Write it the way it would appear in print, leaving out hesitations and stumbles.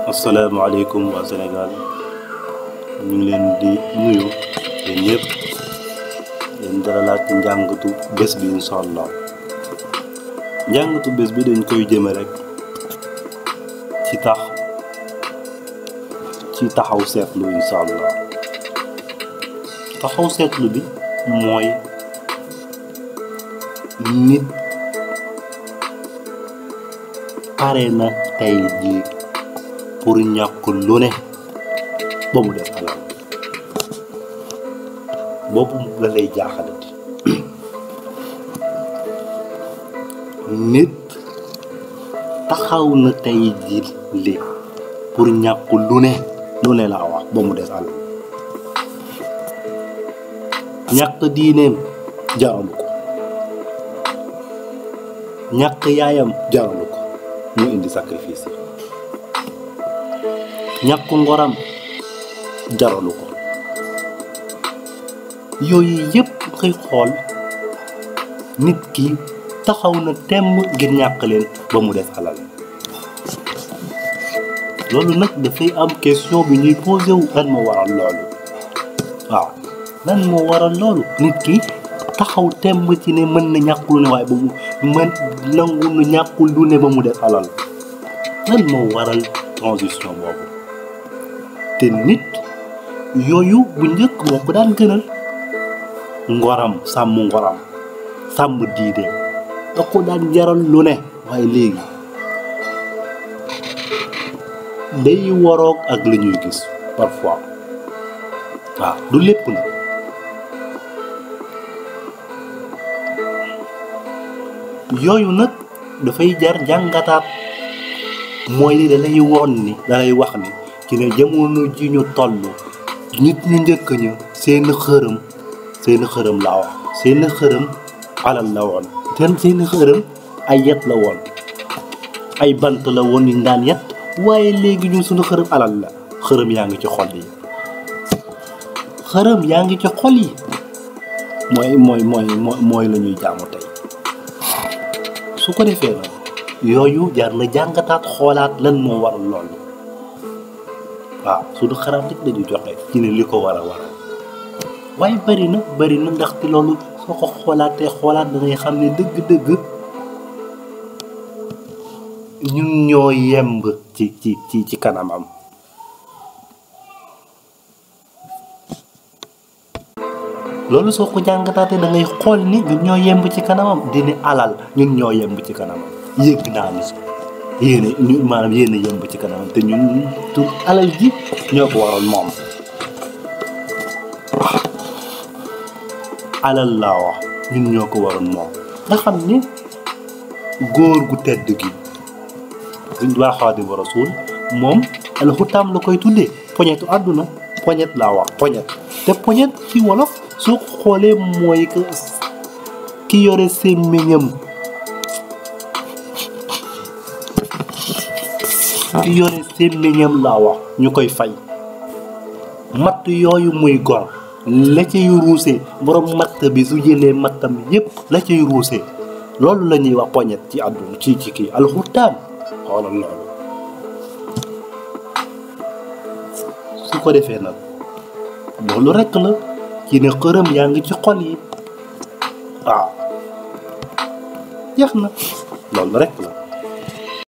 asalaamaaleykum waa Sénégal ñu ngi leen di nuyu yéen ñëpp leen dalalaat ci njàngatu bés bi incha allah njàngatu bés bi dañ koy jëme rek ci taxaw seetlu incha allah taxaw seetlu bi mooy nit pare na tey jii pour ñàkk lu ne ba mu def alal boobu la lay jaaxalati nit taxaw na tey jii li pour ñàkk lu ne laa wax ba mu def alal ñàkk diineem jaralu ko ñàkk yaayam jaralu ko mu indi sacrifice ñàkk ngoram jaralu ko yooyu yëpp ngay xool nit ki taxaw na temm ngir ñàkk leen ba mu def alal loolu nag dafay am question bi ñuy posé wu lan moo waral loolu waaw lan moo waral loolu nit ki taxaw temm ci ne mën na ñàkk lu ne waaye ba mu mën nangu na ñàkkul lu ne ba mu def alal lan moo waral transition boobu te nit yooyu bu njëkk moo ko daan gënal ngoram sàmm diine da ko daan jaral lu ne waaye léegi day waroog ak li ñuy gis parfois waaw du lépp na yooyu nag dafay jar jàngataat mooy li dalay woon ni dalay wax ni ci ne jamono ji ñu toll nit ñu njëkk ña seen xërëm laa wax seen xërëm alal la woon seen xërëm ay yet la woon ay bant la woon ñu daan yet waaye léegi ñun suñu xërëm alal la xërëm yaa ngi ci xol yi xërëm yaa ngi ci xol yi mooy la ñuy jaamu tey su ko defee nag yooyu jar na jàngataat xoolaat lan moo waral loolu waaw suñu xalaat rek dañu joxe ci ne li ko war a waral waaye bari na ndaxte loolu soo ko xoolaat da ngay xam ne dëgg-dëgg ñun ñoo yemb ci kanamam loolu soo ko jàngataatee da ngay xool ni ñun ñoo yemb ci kanamam dina alal ñun ñoo yemb ci kanamam yëg naa ni yéen a yemb ci kanamam te ñun tu alal ji ñoo ko waral moom alal laa wax ñun ñoo ko waral moom nga xam ni góor gu tedd gi duñ waa Xaadimu Rasuul moom alxutaam la koy tuddee poñetu àdduna poñet laa wax poñet te poñet ci wolof soo xoolee mooy que ki yore sémmiñam laa wax ñu koy fay matt yooyu muy gor la cay ruuse borom matt bi su jëlee mattam yépp la cay ruuse loolu la ñuy wax poñet ci àdduna ci kii alxurtaan xoolal loolu su ko defee nag loolu rekk la ci ne xërëm yaa ngi ci xol yi waaw jeex na loolu rekk la